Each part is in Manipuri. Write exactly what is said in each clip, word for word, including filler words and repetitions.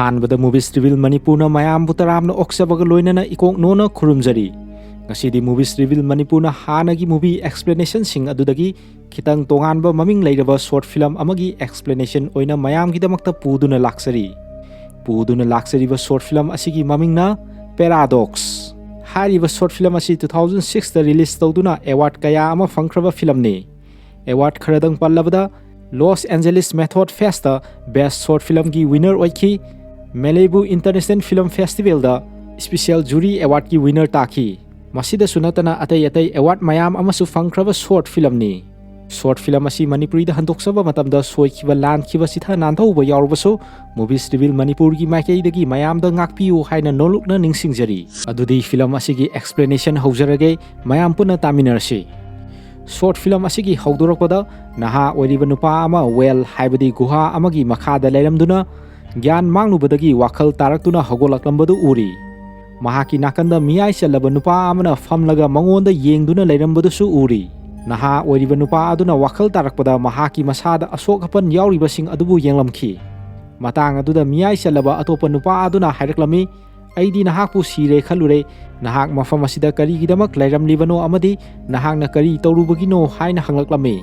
ꯑꯍꯥꯟꯕꯗ Movies Reveal ꯃꯅꯤꯄꯨꯔꯅ ꯃꯌꯥꯝꯕꯨ ꯇꯔꯥꯝꯅ ꯑꯣꯛꯆꯕꯒ ꯂꯣꯏꯅꯅ ꯏꯀꯣꯛ ꯅꯣꯟꯅ ꯈꯨꯔꯨꯝꯖꯔꯤ꯫ ꯉꯁꯤꯗꯤ Movies Reveal ꯃꯅꯤꯄꯨꯔꯅ ꯍꯥꯟꯅꯒꯤ movie explanationꯁꯤꯡ ꯑꯗꯨꯗꯒꯤ ꯈꯤꯇꯪ ꯇꯣꯉꯥꯟꯕ ꯃꯃꯤꯡ ꯂꯩꯔꯕ short film ꯑꯃꯒꯤ explanation ꯑꯣꯏꯅ ꯃꯌꯥꯝꯒꯤꯗꯃꯛꯇ ꯄꯨꯗꯨꯅ ꯂꯥꯛꯆꯔꯤ꯫ ꯄꯨꯗꯨꯅ ꯂꯥꯛꯆꯔꯤꯕ short film ꯑꯁꯤꯒꯤ ꯃꯃꯤꯡꯅ Paradox꯫ ꯍꯥꯏꯔꯤꯕ short film ꯑꯁꯤ two thousand sixꯇ release ꯇꯧꯗꯨꯅ award ꯀꯌꯥ ꯑꯃ ꯐꯪꯈ꯭ꯔꯕ filmꯅꯤ꯫ Award ꯈꯔꯗꯪ ꯄꯜꯂꯕꯗ, Los Angeles Method Festꯇ Best Short Filmꯒꯤ winner ꯑꯣꯏꯈꯤ꯫ Malibu International Film Festivalꯗ Special Jury Awardꯀꯤ winner ꯇꯥꯈꯤ꯫ ꯃꯁꯤꯗꯁꯨ ꯅꯠꯇꯅ ꯑꯇꯩ ꯑꯇꯩ award ꯃꯌꯥꯝ ꯑꯃꯁꯨ ꯐꯪꯈ꯭ꯔꯕ short filmꯅꯤ꯫ Short film ꯑꯁꯤ ꯃꯅꯤꯄꯨꯔꯤꯗ ꯍꯟꯗꯣꯛꯆꯕ ꯃꯇꯝꯗ ꯁꯣꯏꯈꯤꯕ ꯂꯥꯟꯈꯤꯕ ꯆꯤꯊ ꯅꯥꯟꯊꯧꯕ ꯌꯥꯎꯔꯕꯁꯨ, Movies Reveal ꯃꯅꯤꯄꯨꯔꯒꯤ ꯃꯥꯏꯀꯩꯗꯒꯤ ꯃꯌꯥꯝꯗ ꯉꯥꯛꯄꯤꯌꯨ ꯍꯥꯏꯅ ꯅꯣꯜꯂꯨꯛꯅ ꯅꯤꯡꯁꯤꯡꯖꯔꯤ꯫ ꯑꯗꯨꯗꯤ film ꯑꯁꯤꯒꯤ explanation ꯍꯧꯖꯔꯒꯦ, ꯃꯌꯥꯝ ꯄꯨꯟꯅ ꯇꯥꯃꯤꯟꯅꯔꯁꯤ꯫ Short film ꯑꯁꯤꯒꯤ ꯍꯧꯗꯣꯔꯛꯄꯗ ꯅꯍꯥ ꯑꯣꯏꯔꯤꯕ ꯅꯨꯄꯥ ꯑꯃ well ꯍꯥꯏꯕꯗꯤ ꯒꯨꯍꯥ ꯑꯃꯒꯤ ꯃꯈꯥꯗ ꯂꯩꯔꯝꯗꯨꯅ ꯒ꯭ꯌꯥꯟ ꯃꯥꯡꯂꯨꯕꯗꯒꯤ ꯋꯥꯈꯜ ꯇꯥꯔꯛꯇꯨꯅ ꯍꯧꯒꯠꯂꯛꯂꯝꯕꯗꯨ ꯎꯔꯤ꯫ ꯃꯍꯥꯛꯀꯤ ꯅꯥꯀꯟꯗ ꯃꯤꯌꯥꯏ ꯆꯜꯂꯕ ꯅꯨꯄꯥ ꯑꯃꯅ ꯐꯝꯂꯒ ꯃꯉꯣꯟꯗ ꯌꯦꯡꯗꯨꯅ ꯂꯩꯔꯝꯕꯗꯨꯁꯨ ꯎꯔꯤ꯫ ꯅꯍꯥ ꯑꯣꯏꯔꯤꯕ ꯅꯨꯄꯥ ꯑꯗꯨꯅ ꯋꯥꯈꯜ ꯇꯥꯔꯛꯄꯗ ꯃꯍꯥꯛꯀꯤ ꯃꯁꯥꯗ ꯑꯁꯣꯛ ꯑꯄꯟ ꯌꯥꯎꯔꯤꯕꯁꯤꯡ ꯑꯗꯨꯕꯨ ꯌꯦꯡꯂꯝꯈꯤ꯫ ꯃꯇꯥꯡ ꯑꯗꯨꯗ ꯃꯤꯌꯥꯏ ꯆꯜꯂꯕ ꯑꯇꯣꯞꯄ ꯅꯨꯄꯥ ꯑꯗꯨꯅ ꯍꯥꯏꯔꯛꯂꯝꯃꯤ, "ꯑꯩꯗꯤ ꯅꯍꯥꯛꯄꯨ ꯁꯤꯔꯦ ꯈꯜꯂꯨꯔꯦ꯫ ꯅꯍꯥꯛ ꯃꯐꯝ ꯑꯁꯤꯗ ꯀꯔꯤꯒꯤꯗꯃꯛ ꯂꯩꯔꯝꯂꯤꯕꯅꯣ ꯑꯃꯗꯤ ꯅꯍꯥꯛꯅ ꯀꯔꯤ ꯇꯧꯔꯨꯕꯒꯤꯅꯣ?" ꯍꯥꯏꯅ ꯍꯪꯂꯛꯂꯝꯃꯤ꯫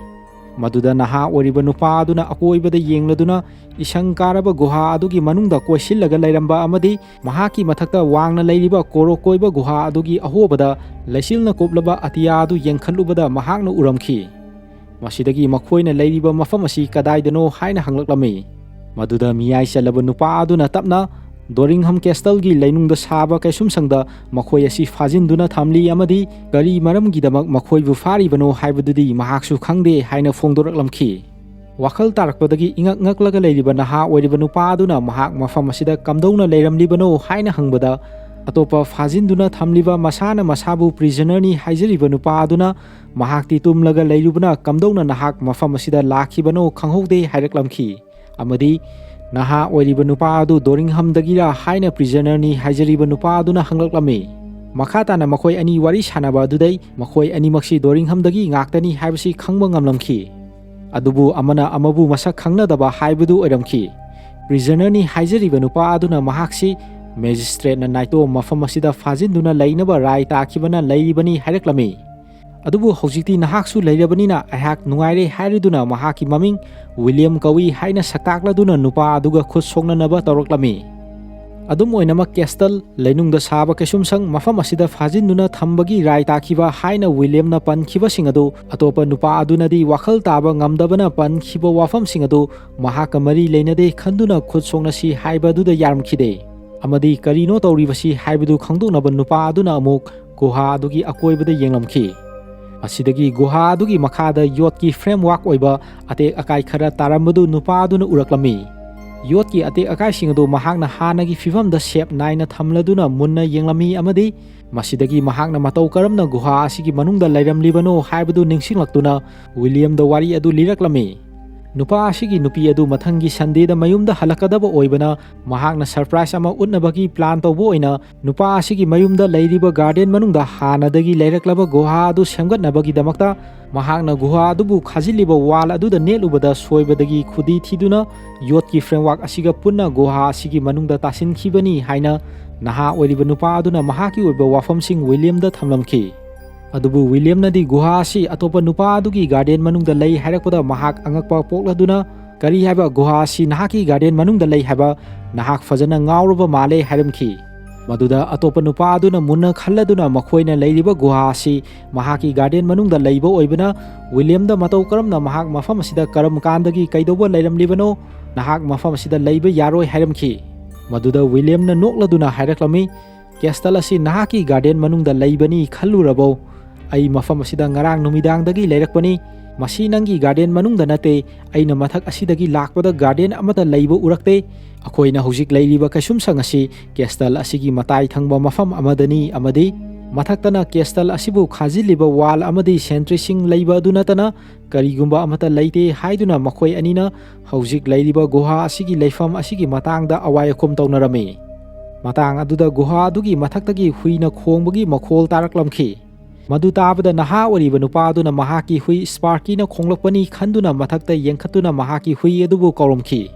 ꯃꯗꯨꯗ ꯅꯍꯥ ꯑꯣꯏꯔꯤꯕ ꯅꯨꯄꯥ ꯑꯗꯨꯅ ꯑꯀꯣꯏꯕꯗ ꯌꯦꯡꯂꯗꯨꯅ ꯏꯁꯪ ꯀꯥꯔꯕ ꯒꯨꯍꯥ ꯑꯗꯨꯒꯤ ꯃꯅꯨꯡꯗ ꯀꯣꯏꯁꯤꯜꯂꯒ ꯂꯩꯔꯝꯕ ꯑꯃꯗꯤ ꯃꯍꯥꯛꯀꯤ ꯃꯊꯛꯇ ꯋꯥꯡꯅ ꯂꯩꯔꯤꯕ ꯀꯣꯔꯣꯛ ꯀꯣꯏꯕ ꯒꯨꯍꯥ ꯑꯗꯨꯒꯤ ꯑꯍꯣꯕꯗ ꯂꯩꯆꯤꯜꯅ ꯀꯨꯞꯂꯕ ꯑꯇꯤꯌꯥ ꯑꯗꯨ ꯌꯦꯡꯈꯠꯂꯨꯕꯗ ꯃꯍꯥꯛꯅ ꯎꯔꯝꯈꯤ꯫ ꯃꯁꯤꯗꯒꯤ ꯃꯈꯣꯏꯅ ꯂꯩꯔꯤꯕ ꯃꯐꯝ ꯑꯁꯤ ꯀꯗꯥꯏꯗꯅꯣ ꯍꯥꯏꯅ ꯍꯪꯂꯛꯂꯝꯃꯤ꯫ ꯃꯗꯨꯗ ꯃꯤꯌꯥꯏ ꯆꯜꯂꯕ ꯅꯨꯄꯥ ꯑꯗꯨꯅ ꯇꯞꯅ ꯗꯣꯔꯤꯡꯍꯝ ꯀꯦꯁꯇꯜꯒꯤ ꯂꯩꯅꯨꯡꯗ ꯁꯥꯕ ꯀꯩꯁꯨꯝꯁꯪꯗ ꯃꯈꯣꯏ ꯑꯁꯤ ꯐꯥꯖꯤꯟꯗꯨꯅ ꯊꯝꯂꯤ ꯑꯃꯗꯤ ꯀꯔꯤ ꯃꯔꯝꯒꯤꯗꯃꯛ ꯃꯈꯣꯏꯕꯨ ꯐꯥꯔꯤꯕꯅꯣ ꯍꯥꯏꯕꯗꯨꯗꯤ ꯃꯍꯥꯛꯁꯨ ꯈꯪꯗꯦ ꯍꯥꯏꯅ ꯐꯣꯡꯗꯣꯔꯛꯂꯝꯈꯤ꯫ ꯋꯥꯈꯜ ꯇꯥꯔꯛꯄꯗꯒꯤ ꯏꯉꯛ ꯉꯛꯂꯒ ꯂꯩꯔꯤꯕ ꯅꯍꯥ ꯑꯣꯏꯔꯤꯕ ꯅꯨꯄꯥ ꯑꯗꯨꯅ ꯃꯍꯥꯛ ꯃꯐꯝ ꯑꯁꯤꯗ ꯀꯝꯗꯧꯅ ꯂꯩꯔꯝꯂꯤꯕꯅꯣ ꯍꯥꯏꯅ ꯍꯪꯕꯗ, ꯑꯇꯣꯞꯄ ꯐꯥꯖꯤꯟꯗꯨꯅ ꯊꯝꯂꯤꯕ ꯃꯁꯥꯅ ꯃꯁꯥꯕꯨ prisonerꯅꯤ ꯍꯥꯏꯖꯔꯤꯕ ꯅꯨꯄꯥ ꯑꯗꯨꯅ ꯃꯍꯥꯛꯇꯤ ꯇꯨꯝꯂꯒ ꯂꯩꯔꯨꯕꯅ ꯀꯝꯗꯧꯅ ꯅꯍꯥꯛ ꯃꯐꯝ ꯑꯁꯤꯗ ꯂꯥꯛꯈꯤꯕꯅꯣ ꯈꯪꯍꯧꯗꯦ ꯍꯥꯏꯔꯛꯂꯝꯈꯤ꯫ ꯑꯃꯗꯤ ꯅꯍꯥ ꯑꯣꯏꯔꯤꯕ ꯅꯨꯄꯥ ꯑꯗꯨ ꯗꯣꯔꯤꯡꯍꯝꯗꯒꯤꯔꯥ ꯍꯥꯏꯅ prisonerꯅꯤ ꯍꯥꯏꯖꯔꯤꯕ ꯅꯨꯄꯥ ꯑꯗꯨꯅ ꯍꯪꯂꯛꯂꯝꯃꯤ꯫ ꯃꯈꯥ ꯇꯥꯅ ꯃꯈꯣꯏ ꯑꯅꯤ ꯋꯥꯔꯤ ꯁꯥꯟꯅꯕ ꯑꯗꯨꯗꯩ ꯃꯈꯣꯏ ꯑꯅꯤꯃꯛꯁꯤ ꯗꯣꯔꯤꯡꯍꯝꯗꯒꯤ ꯉꯥꯛꯇꯅꯤ ꯍꯥꯏꯕꯁꯤ ꯈꯪꯕ ꯉꯝꯂꯝꯈꯤ꯫ ꯑꯗꯨꯕꯨ ꯑꯃꯅ ꯑꯃꯕꯨ ꯃꯁꯛ ꯈꯪꯅꯗꯕ ꯍꯥꯏꯕꯗꯨ ꯑꯣꯏꯔꯝꯈꯤ꯫ ꯄ꯭ꯔꯤꯖꯅꯔꯅꯤ ꯍꯥꯏꯖꯔꯤꯕ ꯅꯨꯄꯥ ꯑꯗꯨꯅ ꯃꯍꯥꯛꯁꯤ ꯃꯦꯖꯤꯁꯇ꯭ꯔꯦꯠꯅ ꯅꯥꯏꯇꯣ ꯃꯐꯝ ꯑꯁꯤꯗ ꯐꯥꯖꯤꯟꯗꯨꯅ ꯂꯩꯅꯕ ꯔꯥꯏ ꯇꯥꯈꯤꯕꯅ ꯂꯩꯔꯤꯕꯅꯤ ꯍꯥꯏꯔꯛꯂꯝꯃꯤ꯫ ꯑꯗꯨꯕꯨ ꯍꯧꯖꯤꯛꯇꯤ ꯅꯍꯥꯛꯁꯨ ꯂꯩꯔꯕꯅꯤꯅ ꯑꯩꯍꯥꯛ ꯅꯨꯡꯉꯥꯏꯔꯦ ꯍꯥꯏꯔꯗꯨꯅ ꯃꯍꯥꯛꯀꯤ ꯃꯃꯤꯡ ꯋꯤꯂꯤꯌꯝ ꯀꯧꯏ ꯍꯥꯏꯅ ꯁꯛꯇꯥꯛꯂꯗꯨꯅ ꯅꯨꯄꯥ ꯑꯗꯨꯒ ꯈꯨꯠ ꯁꯣꯛꯅꯅꯕ ꯇꯧꯔꯛꯂꯝꯃꯤ꯫ ꯑꯗꯨꯝ ꯑꯣꯏꯅꯃꯛ ꯀꯦꯁꯇꯜ, ꯂꯩꯅꯨꯡꯗ ꯁꯥꯕ ꯀꯩꯁꯨꯝꯁꯪ ꯃꯐꯝ ꯑꯁꯤꯗ ꯐꯥꯖꯤꯟꯗꯨꯅ ꯊꯝꯕꯒꯤ ꯔꯥꯏ ꯇꯥꯈꯤꯕ ꯍꯥꯏꯅ ꯋꯤꯂꯤꯌꯝꯅ ꯄꯟꯈꯤꯕꯁꯤꯡ ꯑꯗꯨ ꯑꯇꯣꯞꯄ ꯅꯨꯄꯥ ꯑꯗꯨꯅꯗꯤ ꯋꯥꯈꯜ ꯇꯥꯕ ꯉꯝꯗꯕꯅ ꯄꯟꯈꯤꯕ ꯋꯥꯐꯝꯁꯤꯡ ꯑꯗꯨ ꯃꯍꯥꯛꯀ ꯃꯔꯤ ꯂꯩꯅꯗꯦ ꯈꯟꯗꯨꯅ ꯈꯨꯠ ꯁꯣꯛꯅꯁꯤ ꯍꯥꯏꯕꯗꯨꯗ ꯌꯥꯔꯝꯈꯤꯗꯦ꯫ ꯑꯃꯗꯤ ꯀꯔꯤꯅꯣ ꯇꯧꯔꯤꯕꯁꯤ ꯍꯥꯏꯕꯗꯨ ꯈꯪꯗꯣꯛꯅꯕ ꯅꯨꯄꯥ ꯑꯗꯨꯅ ꯑꯃꯨꯛ ꯒꯨꯍꯥ ꯑꯗꯨꯒꯤ ꯑꯀꯣꯏꯕꯗ ꯌꯦꯡꯂꯝꯈꯤ꯫ ꯃꯁꯤꯗꯒꯤ ꯒꯨꯍꯥ ꯑꯗꯨꯒꯤ ꯃꯈꯥꯗ ꯌꯣꯠꯀꯤ ꯐ꯭ꯔꯦꯝꯋꯥꯔꯛ ꯑꯣꯏꯕ ꯑꯇꯦꯛ ꯑꯀꯥꯏ ꯈꯔ ꯇꯥꯔꯝꯕꯗꯨ ꯅꯨꯄꯥ ꯑꯗꯨꯅ ꯎꯔꯛꯂꯝꯃꯤ꯫ ꯌꯣꯠꯀꯤ ꯑꯇꯦꯛ ꯑꯀꯥꯏꯁꯤꯡ ꯑꯗꯨ ꯃꯍꯥꯛꯅ ꯍꯥꯟꯅꯒꯤ ꯐꯤꯕꯝꯗ ꯁꯦꯞ ꯅꯥꯏꯅ ꯊꯝꯂꯗꯨꯅ ꯃꯨꯟꯅ ꯌꯦꯡꯂꯝꯃꯤ ꯑꯃꯗꯤ ꯃꯁꯤꯗꯒꯤ ꯃꯍꯥꯛꯅ ꯃꯇꯧ ꯀꯔꯝꯅ ꯒꯨꯍꯥ ꯑꯁꯤꯒꯤ ꯃꯅꯨꯡꯗ ꯂꯩꯔꯝꯂꯤꯕꯅꯣ ꯍꯥꯏꯕꯗꯨ ꯅꯤꯡꯁꯤꯡꯂꯛꯇꯨꯅ ꯋꯤꯂꯤꯌꯝꯗ ꯋꯥꯔꯤ ꯑꯗꯨ ꯂꯤꯔꯛꯂꯝꯃꯤ꯫ ꯅꯨꯄꯥ ꯑꯁꯤꯒꯤ ꯅꯨꯄꯤ ꯑꯗꯨ ꯃꯊꯪꯒꯤ ꯁꯟꯗꯦꯗ ꯃꯌꯨꯝꯗ ꯍꯜꯂꯛꯀꯗꯕ ꯑꯣꯏꯕꯅ ꯃꯍꯥꯛꯅ ꯁꯔꯄ꯭ꯔꯥꯏꯖ ꯑꯃ ꯎꯠꯅꯕꯒꯤ ꯄ꯭ꯂꯥꯟ ꯇꯧꯕ ꯑꯣꯏꯅ ꯅꯨꯄꯥ ꯑꯁꯤꯒꯤ ꯃꯌꯨꯝꯗ ꯂꯩꯔꯤꯕ ꯒꯥꯔꯗꯦꯟ ꯃꯅꯨꯡꯗ ꯍꯥꯟꯅꯗꯒꯤ ꯂꯩꯔꯛꯂꯕ ꯒꯨꯍꯥ ꯑꯗꯨ ꯁꯦꯝꯒꯠꯅꯕꯒꯤꯗꯃꯛꯇ ꯃꯍꯥꯛꯅ ꯒꯨꯍꯥ ꯑꯗꯨꯕꯨ ꯈꯥꯖꯤꯜꯂꯤꯕ ꯋꯥꯜ ꯑꯗꯨꯗ ꯅꯦꯠꯂꯨꯕꯗ ꯁꯣꯏꯕꯗꯒꯤ ꯈꯨꯗꯤ ꯊꯤꯗꯨꯅ ꯌꯣꯠꯀꯤ ꯐ꯭ꯔꯦꯝꯋꯥꯔꯛ ꯑꯁꯤꯒ ꯄꯨꯟꯅ ꯒꯨꯍꯥ ꯑꯁꯤꯒꯤ ꯃꯅꯨꯡꯗ ꯇꯥꯁꯤꯟꯈꯤꯕꯅꯤ ꯍꯥꯏꯅ ꯅꯍꯥ ꯑꯣꯏꯔꯤꯕ ꯅꯨꯄꯥ ꯑꯗꯨꯅ ꯃꯍꯥꯛꯀꯤ ꯑꯣꯏꯕ ꯋꯥꯐꯝꯁꯤꯡ ꯋꯤꯂꯤꯌꯝꯗ ꯊꯝꯂꯝꯈꯤ꯫ ꯑꯗꯨꯕꯨ ꯋꯤꯂꯤꯌꯝꯅꯗꯤ ꯒꯨꯍꯥ ꯑꯁꯤ ꯑꯇꯣꯞꯄ ꯅꯨꯄꯥ ꯑꯗꯨꯒꯤ ꯒꯥꯔꯗꯦꯟ ꯃꯅꯨꯡꯗ ꯂꯩ ꯍꯥꯏꯔꯛꯄꯗ ꯃꯍꯥꯛ ꯑꯉꯛꯄ ꯄꯣꯛꯂꯗꯨꯅ, "ꯀꯔꯤ ꯍꯥꯏꯕ? ꯒꯨꯍꯥ ꯑꯁꯤ ꯅꯍꯥꯛꯀꯤ ꯒꯥꯔꯗꯦꯟ ꯃꯅꯨꯡꯗ ꯂꯩ ꯍꯥꯏꯕ? ꯅꯍꯥꯛ ꯐꯖꯅ ꯉꯥꯎꯔꯕ ꯃꯥꯜꯂꯦ" ꯍꯥꯏꯔꯝꯈꯤ꯫ ꯃꯗꯨꯗ ꯑꯇꯣꯞꯄ ꯅꯨꯄꯥ ꯑꯗꯨꯅ ꯃꯨꯟꯅ ꯈꯜꯂꯗꯨꯅ ꯃꯈꯣꯏꯅ ꯂꯩꯔꯤꯕ ꯒꯨꯍꯥ ꯑꯁꯤ ꯃꯍꯥꯛꯀꯤ ꯒꯥꯔꯗꯦꯟ ꯃꯅꯨꯡꯗ ꯂꯩꯕ ꯑꯣꯏꯕꯅ ꯋꯤꯂꯤꯌꯝꯗ ꯃꯇꯧ ꯀꯔꯝꯅ ꯃꯍꯥꯛ ꯃꯐꯝ ꯑꯁꯤꯗ ꯀꯔꯝ ꯀꯥꯟꯗꯒꯤ ꯀꯩꯗꯧꯕ ꯂꯩꯔꯝꯂꯤꯕꯅꯣ? ꯅꯍꯥꯛ ꯃꯐꯝ ꯑꯁꯤꯗ ꯂꯩꯕ ꯌꯥꯔꯣꯏ ꯍꯥꯏꯔꯝꯈꯤ꯫ ꯃꯗꯨꯗ ꯋꯤꯂꯤꯌꯝꯅ ꯅꯣꯛꯂꯗꯨꯅ ꯍꯥꯏꯔꯛꯂꯝꯃꯤ, "ꯀꯦꯁꯇꯜ ꯑꯁꯤ ꯅꯍꯥꯛꯀꯤ ꯒꯥꯔꯗꯦꯟ ꯃꯅꯨꯡꯗ ꯂꯩꯕꯅꯤ ꯈꯜꯂꯨꯔꯕꯣ? ꯑꯩ ꯃꯐꯝ ꯑꯁꯤꯗ ꯉꯔꯥꯡ ꯅꯨꯃꯤꯗꯥꯡꯗꯒꯤ ꯂꯩꯔꯛꯄꯅꯤ꯫ ꯃꯁꯤ ꯅꯪꯒꯤ ꯒꯥꯔꯗꯦꯟ ꯃꯅꯨꯡꯗ ꯅꯠꯇꯦ꯫ ꯑꯩꯅ ꯃꯊꯛ ꯑꯁꯤꯗꯒꯤ ꯂꯥꯛꯄꯗ ꯒꯥꯔꯗꯦꯟ ꯑꯃꯠꯇ ꯂꯩꯕ ꯎꯔꯛꯇꯦ꯫ ꯑꯩꯈꯣꯏꯅ ꯍꯧꯖꯤꯛ ꯂꯩꯔꯤꯕ ꯀꯩꯁꯨꯝꯁꯪ ꯑꯁꯤ ꯀꯦꯁꯇꯜ ꯑꯁꯤꯒꯤ ꯃꯇꯥꯏ ꯊꯪꯕ ꯃꯐꯝ ꯑꯃꯗꯅꯤ ꯑꯃꯗꯤ ꯃꯊꯛꯇꯅ ꯀꯦꯁꯇꯜ ꯑꯁꯤꯕꯨ ꯈꯥꯖꯤꯜꯂꯤꯕ ꯋꯥꯜ ꯑꯃꯗꯤ ꯁꯦꯟꯇ꯭ꯔꯤꯁꯤꯡ ꯂꯩꯕ ꯑꯗꯨ ꯅꯠꯇꯅ ꯀꯔꯤꯒꯨꯝꯕ ꯑꯃꯠꯇ ꯂꯩꯇꯦ" ꯍꯥꯏꯗꯨꯅ ꯃꯈꯣꯏ ꯑꯅꯤꯅ ꯍꯧꯖꯤꯛ ꯂꯩꯔꯤꯕ ꯒꯨꯍꯥ ꯑꯁꯤꯒꯤ ꯂꯩꯐꯝ ꯑꯁꯤꯒꯤ ꯃꯇꯥꯡꯗ ꯑꯋꯥꯏ ꯑꯈꯨꯝ ꯇꯧꯅꯔꯝꯃꯤ꯫ ꯃꯇꯥꯡ ꯑꯗꯨꯗ ꯒꯨꯍꯥ ꯑꯗꯨꯒꯤ ꯃꯊꯛꯇꯒꯤ ꯍꯨꯏꯅ ꯈꯣꯡꯕꯒꯤ ꯃꯈꯣꯜ ꯇꯥꯔꯛꯂꯝꯈꯤ꯫ ꯃꯗꯨ ꯇꯥꯕꯗ ꯅꯍꯥ ꯑꯣꯏꯔꯤꯕ ꯅꯨꯄꯥ ꯑꯗꯨꯅ ꯃꯍꯥꯛꯀꯤ ꯍꯨꯏ ꯁ꯭ꯄꯥꯔꯀꯤꯅ ꯈꯣꯡꯂꯛꯄꯅꯤ ꯈꯟꯗꯨꯅ ꯃꯊꯛꯇ ꯌꯦꯡꯈꯠꯇꯨꯅ ꯃꯍꯥꯛꯀꯤ ꯍꯨꯏ ꯑꯗꯨꯕꯨ ꯀꯧꯔꯝꯈꯤ꯫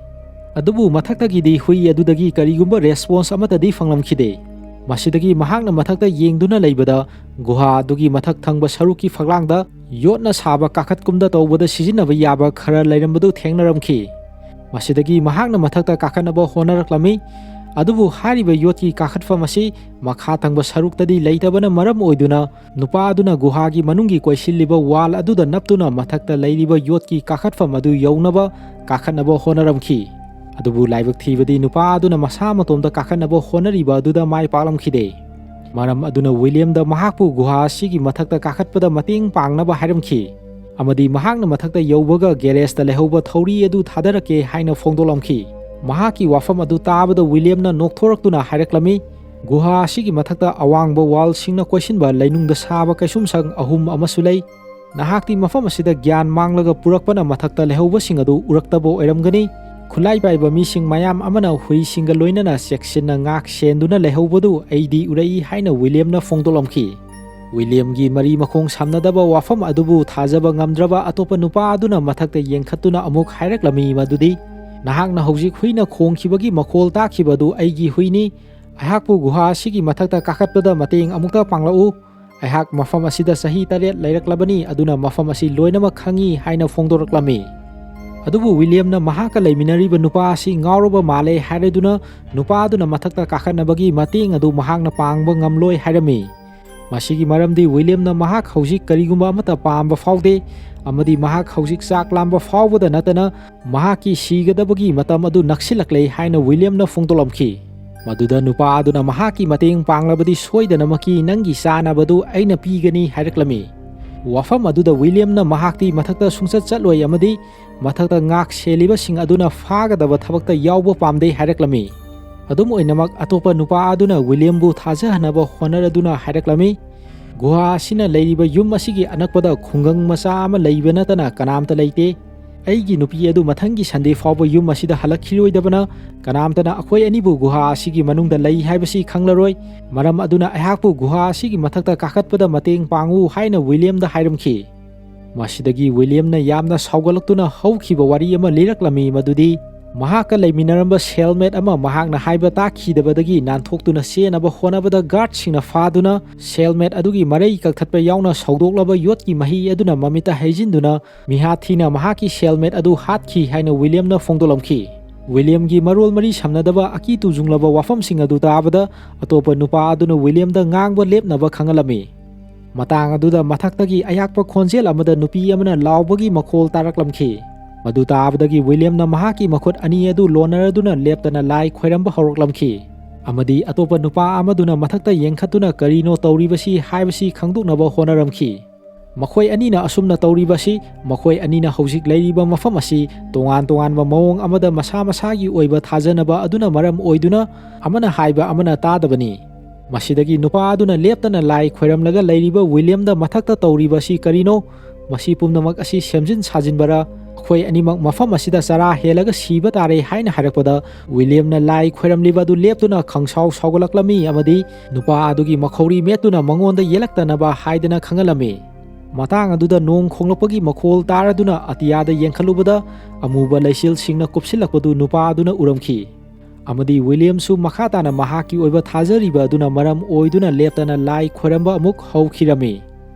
ꯑꯗꯨꯕꯨ ꯃꯊꯛꯇꯒꯤꯗꯤ ꯍꯨꯏ ꯑꯗꯨꯗꯒꯤ ꯀꯔꯤꯒꯨꯝꯕ response ꯑꯃꯠꯇꯗꯤ ꯐꯪꯂꯝꯈꯤꯗꯦ꯫ ꯃꯁꯤꯗꯒꯤ ꯃꯍꯥꯛꯅ ꯃꯊꯛꯇ ꯌꯦꯡꯗꯨꯅ ꯂꯩꯕꯗ, ꯒꯨꯍꯥ ꯑꯗꯨꯒꯤ ꯃꯊꯛ ꯊꯪꯕ ꯁꯔꯨꯛꯀꯤ ꯐꯛꯂꯥꯡꯗ ꯌꯣꯠꯅ ꯁꯥꯕ ꯀꯥꯈꯠꯀꯨꯝꯗ ꯇꯧꯕꯗ ꯁꯤꯖꯤꯟꯅꯕ ꯌꯥꯕ ꯈꯔ ꯂꯩꯔꯝꯕꯗꯨ ꯊꯦꯡꯅꯔꯝꯈꯤ꯫ ꯃꯁꯤꯗꯒꯤ ꯃꯍꯥꯛꯅ ꯃꯊꯛꯇ ꯀꯥꯈꯠꯅꯕ ꯍꯣꯠꯅꯔꯛꯂꯝꯃꯤ꯫ ꯑꯗꯨꯕꯨ ꯍꯥꯏꯔꯤꯕ ꯌꯣꯠꯀꯤ ꯀꯥꯈꯠꯐꯝ ꯑꯁꯤ ꯃꯈꯥ ꯊꯪꯕ ꯁꯔꯨꯛꯇꯗꯤ ꯂꯩꯇꯕꯅ ꯃꯔꯝ ꯑꯣꯏꯗꯨꯅ, ꯅꯨꯄꯥ ꯑꯗꯨꯅ ꯒꯨꯍꯥꯒꯤ ꯃꯅꯨꯡꯒꯤ ꯀꯣꯏꯁꯤꯜꯂꯤꯕ wall ꯑꯗꯨꯗ ꯅꯞꯇꯨꯅ ꯃꯊꯛꯇ ꯂꯩꯔꯤꯕ ꯌꯣꯠꯀꯤ ꯀꯥꯈꯠꯐꯝ ꯑꯗꯨ ꯌꯧꯅꯕ ꯀꯥꯈꯠꯅꯕ ꯍꯣꯠꯅꯔꯝꯈꯤ꯫ ꯑꯗꯨꯕꯨ ꯂꯥꯏꯕꯛ ꯊꯤꯕꯗꯤ, ꯅꯨꯄꯥ ꯑꯗꯨꯅ ꯃꯁꯥ ꯃꯇꯣꯝꯇ ꯀꯥꯈꯠꯅꯕ ꯍꯣꯠꯅꯔꯤꯕ ꯑꯗꯨꯗ ꯃꯥꯏ ꯄꯥꯛꯂꯝꯈꯤꯗꯦ꯫ ꯃꯔꯝ ꯑꯗꯨꯅ ꯋꯤꯂꯤꯌꯝꯗ ꯃꯍꯥꯛꯄꯨ ꯒꯨꯍꯥ ꯑꯁꯤꯒꯤ ꯃꯊꯛꯇ ꯀꯥꯈꯠꯄꯗ ꯃꯇꯦꯡ ꯄꯥꯡꯅꯕ ꯍꯥꯏꯔꯝꯈꯤ, ꯑꯃꯗꯤ ꯃꯍꯥꯛꯅ ꯃꯊꯛꯇ ꯌꯧꯕꯒ garage ꯇ ꯂꯩꯍꯧꯕ ꯊꯧꯔꯤ ꯑꯗꯨ ꯊꯥꯗꯔꯛꯀꯦ ꯍꯥꯏꯅ ꯐꯣꯡꯗꯣꯛꯂꯝꯈꯤ꯫ ꯃꯍꯥꯛꯀꯤ ꯋꯥꯐꯝ ꯑꯗꯨ ꯇꯥꯕꯗ ꯋꯤꯂꯤꯌꯝꯅ ꯅꯣꯛꯊꯣꯔꯛꯇꯨꯅ ꯍꯥꯏꯔꯛꯂꯝꯃꯤ, "ꯒꯨꯍꯥ ꯑꯁꯤꯒꯤ ꯃꯊꯛꯇ ꯑꯋꯥꯡꯕ wall ꯁꯤꯡꯅ ꯀꯣꯏꯁꯤꯟꯕ ꯂꯩꯅꯨꯡꯗ ꯁꯥꯕ ꯀꯩꯁꯨꯝꯁꯪ ꯑꯍꯨꯝ ꯑꯃꯁꯨ ꯂꯩ꯫ ꯅꯍꯥꯛꯇꯤ ꯃꯐꯝ ꯑꯁꯤꯗ ꯒ꯭ꯌꯥꯟ ꯃꯥꯡꯂꯒ ꯄꯨꯔꯛꯄꯅ ꯃꯊꯛꯇ ꯂꯩꯍꯧꯕꯁꯤꯡ ꯑꯗꯨ ꯎꯔꯛꯇꯕ ꯑꯣꯏꯔꯝꯒꯅꯤ꯫ ꯈꯨꯠꯂꯥꯏ ꯄꯥꯏꯕ ꯃꯤꯁꯤꯡ ꯃꯌꯥꯝ ꯑꯃꯅ ꯍꯨꯏꯁꯤꯡꯒ ꯂꯣꯏꯅꯅ ꯆꯦꯛꯁꯤꯟꯅ ꯉꯥꯛ ꯁꯦꯟꯗꯨꯅ ꯂꯩꯍꯧꯕꯗꯨ ꯑꯩꯗꯤ ꯎꯔꯛꯏ" ꯍꯥꯏꯅ ꯋꯤꯂꯤꯌꯝꯅ ꯐꯣꯡꯗꯣꯛꯂꯝꯈꯤ꯫ ꯋꯤꯂꯤꯌꯝꯒꯤ ꯃꯔꯤ ꯃꯈꯣꯡ ꯁꯝꯅꯗꯕ ꯋꯥꯐꯝ ꯑꯗꯨꯕꯨ ꯊꯥꯖꯕ ꯉꯝꯗ꯭ꯔꯕ ꯑꯇꯣꯞꯄ ꯅꯨꯄꯥ ꯑꯗꯨꯅ ꯃꯊꯛꯇ ꯌꯦꯡꯈꯠꯇꯨꯅ ꯑꯃꯨꯛ ꯍꯥꯏꯔꯛꯂꯝꯃꯤ ꯃꯗꯨꯗꯤ, "ꯅꯍꯥꯛꯅ ꯍꯧꯖꯤꯛ ꯍꯨꯏꯅ ꯈꯣꯡꯈꯤꯕꯒꯤ ꯃꯈꯣꯜ ꯇꯥꯈꯤꯕ ꯑꯗꯨ ꯑꯩꯒꯤ ꯍꯨꯏꯅꯤ꯫ ꯑꯩꯍꯥꯛꯄꯨ ꯒꯨꯍꯥ ꯑꯁꯤꯒꯤ ꯃꯊꯛꯇ ꯀꯥꯈꯠꯄꯗ ꯃꯇꯦꯡ ꯑꯃꯨꯛꯇ ꯄꯥꯡꯂꯛꯎ꯫ ꯑꯩꯍꯥꯛ ꯃꯐꯝ ꯑꯁꯤꯗ ꯆꯍꯤ ꯇꯔꯦꯠ ꯂꯩꯔꯛꯂꯕꯅꯤ, ꯑꯗꯨꯅ ꯃꯐꯝ ꯑꯁꯤ ꯂꯣꯏꯅꯃꯛ ꯈꯪꯏ" ꯍꯥꯏꯅ ꯐꯣꯡꯗꯣꯔꯛꯂꯝꯃꯤ꯫ ꯑꯗꯨꯕꯨ ꯋꯤꯂꯤꯌꯝꯅ ꯃꯍꯥꯛꯀ ꯂꯩꯃꯤꯟꯅꯔꯤꯕ ꯅꯨꯄꯥ ꯑꯁꯤ ꯉꯥꯎꯔꯕ ꯃꯥꯜꯂꯦ ꯍꯥꯏꯔꯗꯨꯅ, ꯅꯨꯄꯥ ꯑꯗꯨꯅ ꯃꯊꯛꯇ ꯀꯥꯈꯠꯅꯕꯒꯤ ꯃꯇꯦꯡ ꯑꯗꯨ ꯃꯍꯥꯛꯅ ꯄꯥꯡꯕ ꯉꯝꯂꯣꯏ ꯍꯥꯏꯔꯝꯃꯤ꯫ ꯃꯁꯤꯒꯤ ꯃꯔꯝꯗꯤ ꯋꯤꯂꯤꯌꯝꯅ ꯃꯍꯥꯛ ꯍꯧꯖꯤꯛ ꯀꯔꯤꯒꯨꯝꯕ ꯑꯃꯠꯇ ꯄꯥꯝꯕ ꯐꯥꯎꯗꯦ, ꯑꯃꯗꯤ ꯃꯍꯥꯛ ꯍꯧꯖꯤꯛ ꯆꯥꯛ ꯂꯥꯝꯕ ꯐꯥꯎꯕꯗ ꯅꯠꯇꯅ ꯃꯍꯥꯛꯀꯤ ꯁꯤꯒꯗꯕꯒꯤ ꯃꯇꯝ ꯑꯗꯨ ꯅꯛꯁꯤꯜꯂꯛꯂꯦ ꯍꯥꯏꯅ ꯋꯤꯂꯤꯌꯝꯅ ꯐꯣꯡꯗꯣꯛꯂꯝꯈꯤ꯫ ꯃꯗꯨꯗ ꯅꯨꯄꯥ ꯑꯗꯨꯅ ꯃꯍꯥꯛꯀꯤ ꯃꯇꯦꯡ ꯄꯥꯡꯂꯕꯗꯤ ꯁꯣꯏꯗꯅꯃꯛꯀꯤ ꯅꯪꯒꯤ ꯆꯥꯅꯕꯗꯨ ꯑꯩꯅ ꯄꯤꯒꯅꯤ ꯍꯥꯏꯔꯛꯂꯝꯃꯤ꯫ ꯋꯥꯐꯝ ꯑꯗꯨꯗ ꯋꯤꯂꯤꯌꯝꯅ ꯃꯍꯥꯛꯇꯤ ꯃꯊꯛꯇ ꯁꯨꯡꯆꯠ ꯆꯠꯂꯣꯏ ꯑꯃꯗꯤ ꯃꯊꯛꯇ ꯉꯥꯛ ꯁꯦꯜꯂꯤꯕꯁꯤꯡ ꯑꯗꯨꯅ ꯐꯥꯒꯗꯕ ꯊꯕꯛꯇ ꯌꯥꯎꯕ ꯄꯥꯝꯗꯦ ꯍꯥꯏꯔꯛꯂꯝꯃꯤ꯫ ꯑꯗꯨꯝ ꯑꯣꯏꯅꯃꯛ, ꯑꯇꯣꯞꯄ ꯅꯨꯄꯥ ꯑꯗꯨꯅ ꯋꯤꯂꯤꯌꯝꯕꯨ ꯊꯥꯖꯍꯟꯅꯕ ꯍꯣꯠꯅꯔꯗꯨꯅ ꯍꯥꯏꯔꯛꯂꯝꯃꯤ, "ꯒꯨꯍꯥ ꯑꯁꯤꯅ ꯂꯩꯔꯤꯕ ꯌꯨꯝ ꯑꯁꯤꯒꯤ ꯑꯅꯛꯄꯗ ꯈꯨꯡꯒꯪ ꯃꯆꯥ ꯑꯃ ꯂꯩꯕ ꯅꯠꯇꯅ ꯀꯅꯥꯝꯇ ꯂꯩꯇꯦ꯫ ꯑꯩꯒꯤ ꯅꯨꯄꯤ ꯑꯗꯨ ꯃꯊꯪꯒꯤ Sunday ꯐꯥꯎꯕ ꯌꯨꯝ ꯑꯁꯤꯗ ꯍꯜꯂꯛꯈꯤꯔꯣꯏꯗꯕꯅ ꯀꯅꯥꯝꯇꯅ ꯑꯩꯈꯣꯏ ꯑꯅꯤꯕꯨ ꯒꯨꯍꯥ ꯑꯁꯤꯒꯤ ꯃꯅꯨꯡꯗ ꯂꯩ ꯍꯥꯏꯕꯁꯤ ꯈꯪꯂꯔꯣꯏ꯫ ꯃꯔꯝ ꯑꯗꯨꯅ ꯑꯩꯍꯥꯛꯄꯨ ꯒꯨꯍꯥ ꯑꯁꯤꯒꯤ ꯃꯊꯛꯇ ꯀꯥꯈꯠꯄꯗ ꯃꯇꯦꯡ ꯄꯥꯡꯉꯨ" ꯍꯥꯏꯅ ꯋꯤꯂꯤꯌꯝꯗ ꯍꯥꯏꯔꯝꯈꯤ꯫ ꯃꯁꯤꯗꯒꯤ ꯋꯤꯂꯤꯌꯝꯅ ꯌꯥꯝꯅ ꯁꯥꯎꯒꯠꯂꯛꯇꯨꯅ ꯍꯧꯈꯤꯕ ꯋꯥꯔꯤ ꯑꯃ ꯂꯤꯔꯛꯂꯝꯃꯤ, ꯃꯗꯨꯗꯤ, ꯃꯍꯥꯛꯀ ꯂꯩꯃꯤꯟꯅꯔꯝꯕ cellmate ꯑꯃ ꯃꯍꯥꯛꯅ ꯍꯥꯏꯕ ꯇꯥꯈꯤꯗꯕꯗꯒꯤ ꯅꯥꯟꯊꯣꯛꯇꯨꯅ ꯆꯦꯟꯅꯕ ꯍꯣꯠꯅꯕꯗ guardꯁꯤꯡꯅ ꯐꯥꯗꯨꯅ cellmate ꯑꯗꯨꯒꯤ ꯃꯔꯩ ꯀꯛꯊꯠꯄ ꯌꯥꯎꯅ ꯁꯧꯗꯣꯛꯂꯕ ꯌꯣꯠꯀꯤ ꯃꯍꯤ ꯑꯗꯨꯅ ꯃꯃꯤꯠꯇ ꯍꯩꯖꯤꯟꯗꯨꯅ ꯃꯤꯍꯥꯠ ꯊꯤꯅ ꯃꯍꯥꯛꯀꯤ cellmate ꯑꯗꯨ ꯍꯥꯠꯈꯤ ꯍꯥꯏꯅ ꯋꯤꯂꯤꯌꯝꯅ ꯐꯣꯡꯗꯣꯛꯂꯝꯈꯤ꯫ ꯋꯤꯂꯤꯌꯝꯒꯤ ꯃꯔꯣꯜ ꯃꯔꯤ ꯁꯝꯅꯗꯕ ꯑꯀꯤ ꯇꯨꯖꯨꯡꯂꯕ ꯋꯥꯐꯝꯁꯤꯡ ꯑꯗꯨ ꯇꯥꯕꯗ ꯑꯇꯣꯞꯄ ꯅꯨꯄꯥ ꯑꯗꯨꯅ ꯋꯤꯂꯤꯌꯝꯗ ꯉꯥꯡꯕ ꯂꯦꯞꯅꯕ ꯈꯪꯍꯜꯂꯝꯃꯤ꯫ ꯃꯇꯥꯡ ꯑꯗꯨꯗ ꯃꯊꯛꯇꯒꯤ ꯑꯌꯥꯛꯄ ꯈꯣꯟꯖꯦꯜ ꯑꯃꯗ ꯅꯨꯄꯤ ꯑꯃꯅ ꯂꯥꯎꯕꯒꯤ ꯃꯈꯣꯜ ꯇꯥꯔꯛꯂꯝꯈꯤ꯫ ꯃꯗꯨ ꯇꯥꯕꯗꯒꯤ ꯋꯤꯂꯤꯌꯝꯅ ꯃꯍꯥꯛꯀꯤ ꯃꯈꯨꯠ ꯑꯅꯤ ꯑꯗꯨ ꯂꯣꯟꯅꯔꯗꯨꯅ ꯂꯦꯞꯇꯅ ꯂꯥꯏ ꯈꯣꯏꯔꯝꯕ ꯍꯧꯔꯛꯂꯝꯈꯤ꯫ ꯑꯃꯗꯤ ꯑꯇꯣꯞꯄ ꯅꯨꯄꯥ ꯑꯃꯗꯨꯅ ꯃꯊꯛꯇ ꯌꯦꯡꯈꯠꯇꯨꯅ ꯀꯔꯤꯅꯣ ꯇꯧꯔꯤꯕꯁꯤ ꯍꯥꯏꯕꯁꯤ ꯈꯪꯗꯣꯛꯅꯕ ꯍꯣꯠꯅꯔꯝꯈꯤ꯫ ꯃꯈꯣꯏ ꯑꯅꯤꯅ ꯑꯁꯨꯝꯅ ꯇꯧꯔꯤꯕꯁꯤ, ꯃꯈꯣꯏ ꯑꯅꯤꯅ ꯍꯧꯖꯤꯛ ꯂꯩꯔꯤꯕ ꯃꯐꯝ ꯑꯁꯤ ꯇꯣꯉꯥꯟ ꯇꯣꯉꯥꯟꯕ ꯃꯑꯣꯡ ꯑꯃꯗ ꯃꯁꯥ ꯃꯁꯥꯒꯤ ꯑꯣꯏꯕ ꯊꯥꯖꯅꯕ ꯑꯗꯨꯅ ꯃꯔꯝ ꯑꯣꯏꯗꯨꯅ ꯑꯃꯅ ꯍꯥꯏꯕ ꯑꯃꯅ ꯇꯥꯗꯕꯅꯤ꯫ ꯃꯁꯤꯗꯒꯤ ꯅꯨꯄꯥ ꯑꯗꯨꯅ ꯂꯦꯞꯇꯅ ꯂꯥꯏ ꯈꯣꯏꯔꯝꯂꯒ ꯂꯩꯔꯤꯕ ꯋꯤꯂꯤꯌꯝꯗ ꯃꯊꯛꯇ ꯇꯧꯔꯤꯕꯁꯤ ꯀꯔꯤꯅꯣ? ꯃꯁꯤ ꯄꯨꯝꯅꯃꯛ ꯑꯁꯤ ꯁꯦꯝꯖꯤꯟ ꯁꯥꯖꯤꯟꯕꯔ? ꯑꯩꯈꯣꯏ ꯑꯅꯤꯃꯛ ꯃꯐꯝ ꯑꯁꯤꯗ ꯆꯔꯥ ꯍꯦꯜꯂꯒ ꯁꯤꯕ ꯇꯥꯔꯦ ꯍꯥꯏꯅ ꯍꯥꯏꯔꯛꯄꯗ, ꯋꯤꯂꯤꯌꯝꯅ ꯂꯥꯏ ꯈꯣꯏꯔꯝꯂꯤꯕ ꯑꯗꯨ ꯂꯦꯞꯇꯨꯅ ꯈꯪꯁꯥꯎ ꯁꯥꯎꯒꯠꯂꯛꯂꯝꯃꯤ ꯑꯃꯗꯤ ꯅꯨꯄꯥ ꯑꯗꯨꯒꯤ ꯃꯈꯧꯔꯤ ꯃꯦꯠꯇꯨꯅ ꯃꯉꯣꯟꯗ ꯌꯦꯜꯂꯛꯇꯅꯕ ꯍꯥꯏꯗꯅ ꯈꯪꯍꯜꯂꯝꯃꯤ꯫ ꯃꯇꯥꯡ ꯑꯗꯨꯗ ꯅꯣꯡ ꯈꯣꯡꯂꯛꯄꯒꯤ ꯃꯈꯣꯜ ꯇꯥꯔꯗꯨꯅ ꯑꯇꯤꯌꯥꯗ ꯌꯦꯡꯈꯠꯂꯨꯕꯗ, ꯑꯃꯨꯕ ꯂꯩꯆꯤꯜꯁꯤꯡꯅ ꯀꯨꯞꯁꯤꯜꯂꯛꯄꯗꯨ ꯅꯨꯄꯥ ꯑꯗꯨꯅ ꯎꯔꯝꯈꯤ꯫ ꯑꯃꯗꯤ ꯋꯤꯂꯤꯌꯝꯁꯨ ꯃꯈꯥ ꯇꯥꯅ ꯃꯍꯥꯛꯀꯤ ꯑꯣꯏꯕ ꯊꯥꯖꯔꯤꯕ ꯑꯗꯨꯅ ꯃꯔꯝ ꯑꯣꯏꯗꯨꯅ ꯂꯦꯞꯇꯅ ꯂꯥꯏ ꯈꯣꯏꯔꯝꯕ ꯑꯃꯨꯛ ꯍꯧꯈꯤꯔꯝꯃꯤ꯫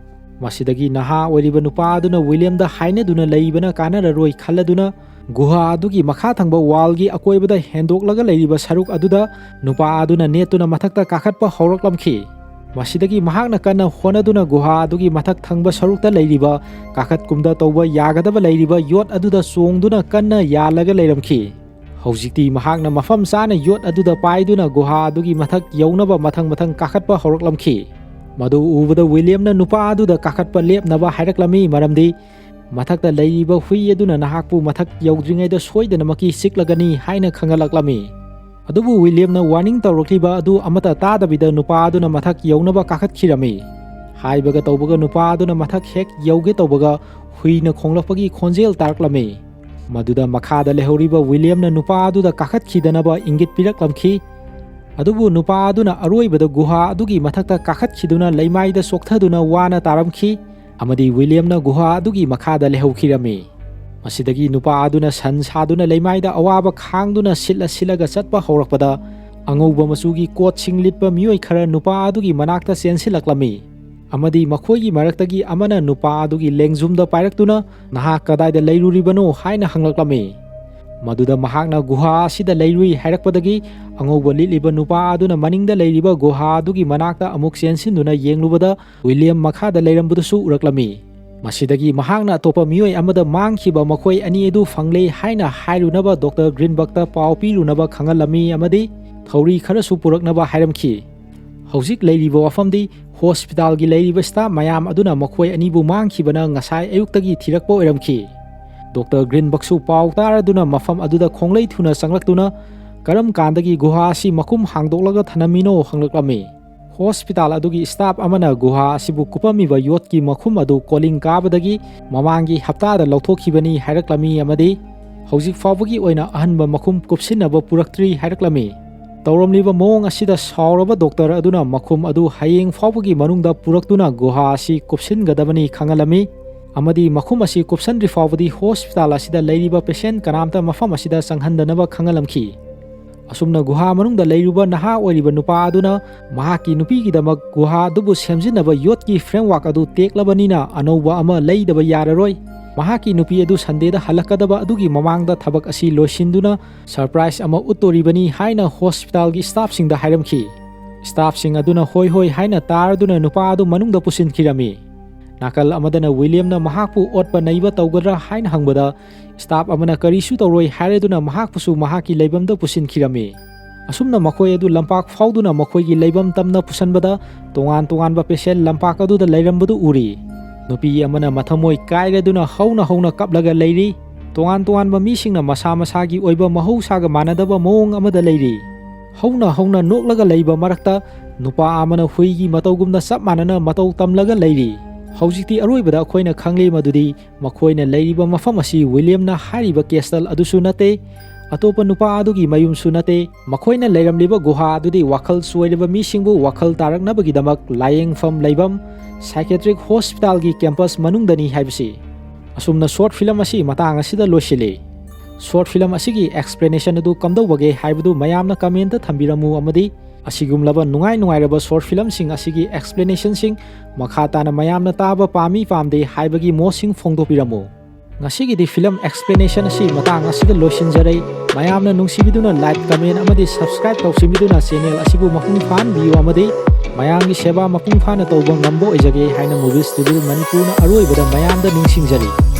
ꯃꯁꯤꯗꯒꯤ ꯅꯍꯥ ꯑꯣꯏꯔꯤꯕ ꯅꯨꯄꯥ ꯑꯗꯨꯅ ꯋꯤꯂꯤꯌꯝꯗ ꯍꯥꯏꯅꯗꯨꯅ ꯂꯩꯕꯅ ꯀꯥꯟꯅꯔꯔꯣꯏ ꯈꯜꯂꯗꯨꯅ, ꯒꯨꯍꯥ ꯑꯗꯨꯒꯤ ꯃꯈꯥ ꯊꯪꯕ wallꯒꯤ ꯑꯀꯣꯏꯕꯗ ꯍꯦꯟꯗꯣꯛꯂꯒ ꯂꯩꯔꯤꯕ ꯁꯔꯨꯛ ꯑꯗꯨꯗ ꯅꯨꯄꯥ ꯑꯗꯨꯅ ꯅꯦꯠꯇꯨꯅ ꯃꯊꯛꯇ ꯀꯥꯈꯠꯄ ꯍꯧꯔꯛꯂꯝꯈꯤ꯫ ꯃꯁꯤꯗꯒꯤ ꯃꯍꯥꯛꯅ ꯀꯟꯅ ꯍꯣꯠꯅꯗꯨꯅ ꯒꯨꯍꯥ ꯑꯗꯨꯒꯤ ꯃꯊꯛ ꯊꯪꯕ ꯁꯔꯨꯛꯇ ꯂꯩꯔꯤꯕ ꯀꯥꯈꯠ ꯀꯨꯝꯗ ꯇꯧꯕ ꯌꯥꯒꯗꯕ ꯂꯩꯔꯤꯕ ꯌꯣꯠ ꯑꯗꯨꯗ ꯆꯣꯡꯗꯨꯅ ꯀꯟꯅ ꯌꯥꯜꯂꯒ ꯂꯩꯔꯝꯈꯤ꯫ ꯍꯧꯖꯤꯛꯇꯤ ꯃꯍꯥꯛꯅ ꯃꯐꯝ ꯆꯥꯅ ꯌꯣꯠ ꯑꯗꯨꯗ ꯄꯥꯏꯗꯨꯅ ꯒꯨꯍꯥ ꯑꯗꯨꯒꯤ ꯃꯊꯛ ꯌꯧꯅꯕ ꯃꯊꯪ ꯃꯊꯪ ꯀꯥꯈꯠꯄ ꯍꯧꯔꯛꯂꯝꯈꯤ꯫ ꯃꯗꯨ ꯎꯕꯗ ꯋꯤꯂꯤꯌꯝꯅ ꯅꯨꯄꯥ ꯑꯗꯨꯗ ꯀꯥꯈꯠꯄ ꯂꯦꯞꯅꯕ ꯍꯥꯏꯔꯛꯂꯝꯃꯤ, ꯃꯔꯝꯗꯤ ꯃꯊꯛꯇ ꯂꯩꯔꯤꯕ ꯍꯨꯏ ꯑꯗꯨꯅ ꯅꯍꯥꯛꯄꯨ ꯃꯊꯛ ꯌꯧꯗ꯭ꯔꯤꯉꯩꯗ ꯁꯣꯏꯗꯅꯃꯛꯀꯤ ꯆꯤꯛꯂꯒꯅꯤ ꯍꯥꯏꯅ ꯈꯪꯍꯜꯂꯛꯂꯝꯃꯤ꯫ ꯑꯗꯨꯕꯨ ꯋꯤꯂꯤꯌꯝꯅ warning ꯇꯧꯔꯛꯂꯤꯕ ꯑꯗꯨ ꯑꯃꯠꯇ ꯇꯥꯗꯕꯤꯗ ꯅꯨꯄꯥ ꯑꯗꯨꯅ ꯃꯊꯛ ꯌꯧꯅꯕ ꯀꯥꯈꯠꯈꯤꯔꯝꯃꯤ꯫ ꯍꯥꯏꯕꯒ ꯇꯧꯕꯒ ꯅꯨꯄꯥ ꯑꯗꯨꯅ ꯃꯊꯛ ꯍꯦꯛ ꯌꯧꯒꯦ ꯇꯧꯕꯒ ꯍꯨꯏꯅ ꯈꯣꯡꯂꯛꯄꯒꯤ ꯈꯣꯟꯖꯦꯜ ꯇꯥꯔꯛꯂꯝꯃꯤ꯫ ꯃꯗꯨꯗ ꯃꯈꯥꯗ ꯂꯩꯍꯧꯔꯤꯕ ꯋꯤꯂꯤꯌꯝꯅ ꯅꯨꯄꯥ ꯑꯗꯨꯗ ꯀꯥꯈꯠꯈꯤꯗꯅꯕ ꯏꯪꯒꯤꯠ ꯄꯤꯔꯛꯂꯝꯈꯤ꯫ ꯑꯗꯨꯕꯨ ꯅꯨꯄꯥ ꯑꯗꯨꯅ ꯑꯔꯣꯏꯕꯗ ꯒꯨꯍꯥ ꯑꯗꯨꯒꯤ ꯃꯊꯛꯇ ꯀꯥꯈꯠꯈꯤꯗꯨꯅ ꯂꯩꯃꯥꯏꯗ ꯆꯣꯛꯊꯗꯨꯅ ꯋꯥꯅ ꯇꯥꯔꯝꯈꯤ, ꯑꯃꯗꯤ ꯋꯤꯂꯤꯌꯝꯅ ꯒꯨꯍꯥ ꯑꯗꯨꯒꯤ ꯃꯈꯥꯗ ꯂꯩꯍꯧꯈꯤꯔꯝꯃꯤ꯫ ꯃꯁꯤꯗꯒꯤ ꯅꯨꯄꯥ ꯑꯗꯨꯅ ꯁꯟ ꯁꯥꯗꯨꯅ ꯂꯩꯃꯥꯏꯗ ꯑꯋꯥꯕ ꯈꯥꯡꯗꯨꯅ ꯁꯤꯠꯂ ꯁꯤꯠꯂꯒ ꯆꯠꯄ ꯍꯧꯔꯛꯄꯗ, ꯑꯉꯧꯕ ꯃꯆꯨꯒꯤ ꯀꯣꯠꯁꯤꯡ ꯂꯤꯠꯄ ꯃꯤꯑꯣꯏ ꯈꯔ ꯅꯨꯄꯥ ꯑꯗꯨꯒꯤ ꯃꯅꯥꯛꯇ ꯆꯦꯟꯁꯤꯜꯂꯛꯂꯝꯃꯤ꯫ ꯑꯃꯗꯤ ꯃꯈꯣꯏꯒꯤ ꯃꯔꯛꯇꯒꯤ ꯑꯃꯅ ꯅꯨꯄꯥ ꯑꯗꯨꯒꯤ ꯂꯦꯡꯖꯨꯝꯗ ꯄꯥꯏꯔꯛꯇꯨꯅ, "ꯅꯍꯥꯛ ꯀꯗꯥꯏꯗ ꯂꯩꯔꯨꯔꯤꯕꯅꯣ?" ꯍꯥꯏꯅ ꯍꯪꯂꯛꯂꯝꯃꯤ꯫ ꯃꯗꯨꯗ ꯃꯍꯥꯛꯅ ꯒꯨꯍꯥ ꯑꯁꯤꯗ ꯂꯩꯔꯨꯏ ꯍꯥꯏꯔꯛꯄꯗꯒꯤ, ꯑꯉꯧꯕ ꯂꯤꯠꯂꯤꯕ ꯅꯨꯄꯥ ꯑꯗꯨꯅ ꯃꯅꯤꯡꯗ ꯂꯩꯔꯤꯕ ꯒꯨꯍꯥ ꯑꯗꯨꯒꯤ ꯃꯅꯥꯛꯇ ꯑꯃꯨꯛ ꯆꯦꯟꯁꯤꯟꯗꯨꯅ ꯌꯦꯡꯂꯨꯕꯗ, ꯋꯤꯂꯤꯌꯝ ꯃꯈꯥꯗ ꯂꯩꯔꯝꯕꯗꯨꯁꯨ ꯎꯔꯛꯂꯝꯃꯤ꯫ ꯃꯁꯤꯗꯒꯤ ꯃꯍꯥꯛꯅ ꯑꯇꯣꯞꯄ ꯃꯤꯑꯣꯏ ꯑꯃꯗ ꯃꯥꯡꯈꯤꯕ ꯃꯈꯣꯏ ꯑꯅꯤ ꯑꯗꯨ ꯐꯪꯂꯦ ꯍꯥꯏꯅ ꯍꯥꯏꯔꯨꯅꯕ ꯗꯣꯛꯇꯔ ꯒ꯭ꯔꯤꯟꯕꯔꯒꯇ ꯄꯥꯎ ꯄꯤꯔꯨꯅꯕ ꯈꯪꯍꯜꯂꯝꯃꯤ ꯑꯃꯗꯤ ꯊꯧꯔꯤ ꯈꯔꯁꯨ ꯄꯨꯔꯛꯅꯕ ꯍꯥꯏꯔꯝꯈꯤ꯫ ꯍꯧꯖꯤꯛ ꯂꯩꯔꯤꯕ ꯋꯥꯐꯝꯗꯤ ꯍꯣꯁꯄꯤꯇꯥꯜꯒꯤ ꯂꯩꯔꯤꯕ ꯁ꯭ꯇꯥꯐ ꯃꯌꯥꯝ ꯑꯗꯨꯅ ꯃꯈꯣꯏ ꯑꯅꯤꯕꯨ ꯃꯥꯡꯈꯤꯕꯅ ꯉꯁꯥꯏ ꯑꯌꯨꯛꯇꯒꯤ ꯊꯤꯔꯛꯄ ꯑꯣꯏꯔꯝꯈꯤ꯫ ꯗꯣꯛꯇꯔ ꯒ꯭ꯔꯤꯟꯕꯔꯒꯁꯨ ꯄꯥꯎ ꯇꯥꯔꯗꯨꯅ ꯃꯐꯝ ꯑꯗꯨꯗ ꯈꯣꯡꯂꯩ ꯊꯨꯅ ꯆꯪꯂꯛꯇꯨꯅ, "ꯀꯔꯝ ꯀꯥꯟꯗꯒꯤ ꯒꯨꯍꯥ ꯑꯁꯤ ꯃꯈꯨꯝ ꯍꯥꯡꯗꯣꯛꯂꯒ ꯊꯅꯝꯃꯤꯅꯣ?" ꯍꯪꯂꯛꯂꯝꯃꯤ꯫ ꯍꯣꯁꯄꯤꯇꯥꯜ ꯑꯗꯨꯒꯤ ꯁ꯭ꯇꯥꯐ ꯑꯃꯅ ꯒꯨꯍꯥ ꯑꯁꯤꯕꯨ ꯀꯨꯞꯄꯝꯃꯤꯕ ꯌꯣꯠꯀꯤ ꯃꯈꯨꯝ ꯑꯗꯨ ꯀꯣꯂꯤꯡ ꯀꯥꯕꯗꯒꯤ ꯃꯃꯥꯡꯒꯤ ꯍꯞꯇꯥꯗ ꯂꯧꯊꯣꯛꯈꯤꯕꯅꯤ ꯍꯥꯏꯔꯛꯂꯝꯃꯤ ꯑꯃꯗꯤ ꯍꯧꯖꯤꯛ ꯐꯥꯎꯕꯒꯤ ꯑꯣꯏꯅ ꯑꯍꯟꯕ ꯃꯈꯨꯝ ꯀꯨꯞꯁꯤꯟꯅꯕ ꯄꯨꯔꯛꯇ꯭ꯔꯤ ꯍꯥꯏꯔꯛꯂꯝꯃꯤ꯫ ꯇꯧꯔꯝꯂꯤꯕ ꯃꯑꯣꯡ ꯑꯁꯤꯗ ꯁꯥꯎꯔꯕ ꯗꯣꯛꯇꯔ ꯑꯗꯨꯅ ꯃꯈꯨꯝ ꯑꯗꯨ ꯍꯌꯦꯡ ꯐꯥꯎꯕꯒꯤ ꯃꯅꯨꯡꯗ ꯄꯨꯔꯛꯇꯨꯅ ꯒꯨꯍꯥ ꯑꯁꯤ ꯀꯨꯞꯁꯤꯟꯒꯗꯕꯅꯤ ꯈꯪꯍꯜꯂꯝꯃꯤ ꯑꯃꯗꯤ ꯃꯈꯨꯝ ꯑꯁꯤ ꯀꯨꯞꯁꯟꯗ꯭ꯔꯤ ꯐꯥꯎꯕꯗꯤ ꯍꯣꯁꯄꯤꯇꯥꯜ ꯑꯁꯤꯗ ꯂꯩꯔꯤꯕ ꯄꯦꯁꯦꯟ ꯀꯅꯥꯝꯇ ꯃꯐꯝ ꯑꯁꯤꯗ ꯆꯪꯍꯟꯗꯅꯕ ꯈꯪꯍꯜꯂꯝꯈꯤ꯫ ꯑꯁꯨꯝꯅ ꯒꯨꯍꯥ ꯃꯅꯨꯡꯗ ꯂꯩꯔꯨꯕ ꯅꯍꯥ ꯑꯣꯏꯔꯤꯕ ꯅꯨꯄꯥ ꯑꯗꯨꯅ ꯃꯍꯥꯛꯀꯤ ꯅꯨꯄꯤꯒꯤꯗꯃꯛ ꯒꯨꯍꯥ ꯑꯗꯨꯕꯨ ꯁꯦꯝꯖꯤꯟꯅꯕ ꯌꯣꯠꯀꯤ ꯐ꯭ꯔꯦꯝꯋꯥꯔꯛ ꯑꯗꯨ ꯇꯦꯛꯂꯕꯅꯤꯅ ꯑꯅꯧꯕ ꯑꯃ ꯂꯩꯗꯕ ꯌꯥꯔꯔꯣꯏ꯫ ꯃꯍꯥꯛꯀꯤ ꯅꯨꯄꯤ ꯑꯗꯨ ꯁꯟꯗꯦꯗ ꯍꯜꯂꯛꯀꯗꯕ ꯑꯗꯨꯒꯤ ꯃꯃꯥꯡꯗ ꯊꯕꯛ ꯑꯁꯤ ꯂꯣꯏꯁꯤꯟꯗꯨꯅ ꯁꯔꯄ꯭ꯔꯥꯏꯖ ꯑꯃ ꯎꯠꯇꯣꯔꯤꯕꯅꯤ ꯍꯥꯏꯅ ꯍꯣꯁꯄꯤꯇꯥꯜꯒꯤ ꯁ꯭ꯇꯥꯐꯁꯤꯡꯗ ꯍꯥꯏꯔꯝꯈꯤ꯫ ꯁ꯭ꯇꯥꯐꯁꯤꯡ ꯑꯗꯨꯅ ꯍꯣꯏ ꯍꯣꯏ ꯍꯥꯏꯅ ꯇꯥꯔꯗꯨꯅ ꯅꯨꯄꯥ ꯑꯗꯨ ꯃꯅꯨꯡꯗ ꯄꯨꯁꯤꯟꯈꯤꯔꯝꯃꯤ꯫ ꯅꯥꯀꯜ ꯑꯃꯗꯅ ꯋꯤꯂꯤꯌꯝꯅ ꯃꯍꯥꯛꯄꯨ ꯑꯣꯠꯄ ꯅꯩꯕ ꯇꯧꯒꯗ꯭ꯔꯥ ꯍꯥꯏꯅ ꯍꯪꯕꯗ, ꯁ꯭ꯇꯥꯐ ꯑꯃꯅ ꯀꯔꯤꯁꯨ ꯇꯧꯔꯣꯏ ꯍꯥꯏꯔꯗꯨꯅ ꯃꯍꯥꯛꯄꯨꯁꯨ ꯃꯍꯥꯛꯀꯤ ꯂꯩꯐꯝꯗ ꯄꯨꯁꯤꯟꯈꯤꯔꯝꯃꯤ꯫ ꯑꯁꯨꯝꯅ ꯃꯈꯣꯏ ꯑꯗꯨ ꯂꯝꯄꯥꯛ ꯐꯥꯎꯗꯨꯅ ꯃꯈꯣꯏꯒꯤ ꯂꯩꯐꯝ ꯇꯝꯅ ꯄꯨꯁꯟꯕꯗ, ꯇꯣꯉꯥꯟ ꯇꯣꯉꯥꯟꯕ ꯄꯦꯁꯦꯟ ꯂꯝꯄꯥꯛ ꯑꯗꯨꯗ ꯂꯩꯔꯝꯕꯗꯨ ꯎꯔꯤ꯫ ꯅꯨꯄꯤ ꯑꯃꯅ ꯃꯊꯃꯣꯏ ꯀꯥꯏꯔꯗꯨꯅ ꯍꯧꯅ ꯍꯧꯅ ꯀꯞꯂꯒ ꯂꯩꯔꯤ꯫ ꯇꯣꯉꯥꯟ ꯇꯣꯉꯥꯟꯕ ꯃꯤꯁꯤꯡꯅ ꯃꯁꯥ ꯃꯁꯥꯒꯤ ꯑꯣꯏꯕ ꯃꯍꯧꯁꯥꯒ ꯃꯥꯟꯅꯗꯕ ꯃꯑꯣꯡ ꯑꯃꯗ ꯂꯩꯔꯤ꯫ ꯍꯧꯅ ꯍꯧꯅ ꯅꯣꯛꯂꯒ ꯂꯩꯕ ꯃꯔꯛꯇ, ꯅꯨꯄꯥ ꯑꯃꯅ ꯍꯨꯏꯒꯤ ꯃꯇꯧꯒꯨꯝꯅ ꯆꯞ ꯃꯥꯟꯅꯅ ꯃꯇꯧ ꯇꯝꯂꯒ ꯂꯩꯔꯤ꯫ ꯍꯧꯖꯤꯛꯇꯤ ꯑꯔꯣꯏꯕꯗ ꯑꯩꯈꯣꯏꯅ ꯈꯪꯂꯦ ꯃꯗꯨꯗꯤ ꯃꯈꯣꯏꯅ ꯂꯩꯔꯤꯕ ꯃꯐꯝ ꯑꯁꯤ ꯋꯤꯂꯤꯌꯝꯅ ꯍꯥꯏꯔꯤꯕ ꯀꯦꯁꯇꯜ ꯑꯗꯨꯁꯨ ꯅꯠꯇꯦ, ꯑꯇꯣꯞꯄ ꯅꯨꯄꯥ ꯑꯗꯨꯒꯤ ꯃꯌꯨꯝꯁꯨ ꯅꯠꯇꯦ꯫ ꯃꯈꯣꯏꯅ ꯂꯩꯔꯝꯂꯤꯕ ꯒꯨꯍꯥ ꯑꯗꯨꯗꯤ ꯋꯥꯈꯜ ꯆꯣꯏꯔꯕ ꯃꯤꯁꯤꯡꯕꯨ ꯋꯥꯈꯜ ꯇꯥꯔꯛꯅꯕꯒꯤꯗꯃꯛ ꯂꯥꯌꯦꯡꯐꯝ ꯂꯩꯐꯝ, ꯁꯥꯏꯀꯦꯇ꯭ꯔꯤꯛ ꯍꯣꯁꯄꯤꯇꯥꯜꯒꯤ ꯀꯦꯝꯄꯁ ꯃꯅꯨꯡꯗꯅꯤ ꯍꯥꯏꯕꯁꯤ꯫ ꯑꯁꯨꯝꯅ short film ꯑꯁꯤ ꯃꯇꯥꯡ ꯑꯁꯤꯗ ꯂꯣꯏꯁꯤꯜꯂꯤ꯫ Short film ꯑꯁꯤꯒꯤ explanation ꯑꯗꯨ ꯀꯝꯗꯧꯕꯒꯦ ꯍꯥꯏꯕꯗꯨ ꯃꯌꯥꯝꯅ comment ꯊꯝꯕꯤꯔꯝꯃꯨ, ꯑꯃꯗꯤ ꯑꯁꯤꯒꯨꯝꯂꯕ ꯅꯨꯡꯉꯥꯏ ꯅꯨꯡꯉꯥꯏꯔꯕ short film ꯁꯤꯡ ꯑꯁꯤꯒꯤ explanation ꯁꯤꯡ ꯃꯈꯥ ꯇꯥꯅ ꯃꯌꯥꯝꯅ ꯇꯥꯕ ꯄꯥꯝꯃꯤ ꯄꯥꯝꯗꯦ ꯍꯥꯏꯕꯒꯤ ꯃꯣꯠꯁꯤꯡ ꯐꯣꯡꯗꯣꯛꯄꯤꯔꯝꯃꯨ꯫ ꯉꯁꯤꯒꯤꯗꯤ film explanation ꯑꯁꯤ ꯃꯇꯥꯡ ꯑꯁꯤꯗ ꯂꯣꯏꯁꯤꯟꯖꯔꯦ꯫ ꯃꯌꯥꯝꯅ ꯅꯨꯡꯁꯤꯕꯤꯗꯨꯅ like, comment ꯑꯃꯗꯤ subscribe ꯇꯧꯁꯤꯟꯕꯤꯗꯨꯅ channel ꯑꯁꯤꯕꯨ ꯃꯄꯨꯡ ꯐꯥꯍꯟꯕꯤꯌꯨ, ꯑꯃꯗꯤ ꯃꯌꯥꯝꯒꯤ ꯁꯦꯕꯥ ꯃꯄꯨꯡ ꯐꯥꯅ ꯇꯧꯕ ꯉꯝꯕ ꯑꯣꯏꯖꯒꯦ ꯍꯥꯏꯅ Movies Table ꯃꯅꯤꯄꯨꯔꯅ ꯑꯔꯣꯏꯕꯗ ꯃꯌꯥꯝꯗ ꯅꯤꯡꯁꯤꯡꯖꯔꯤ꯫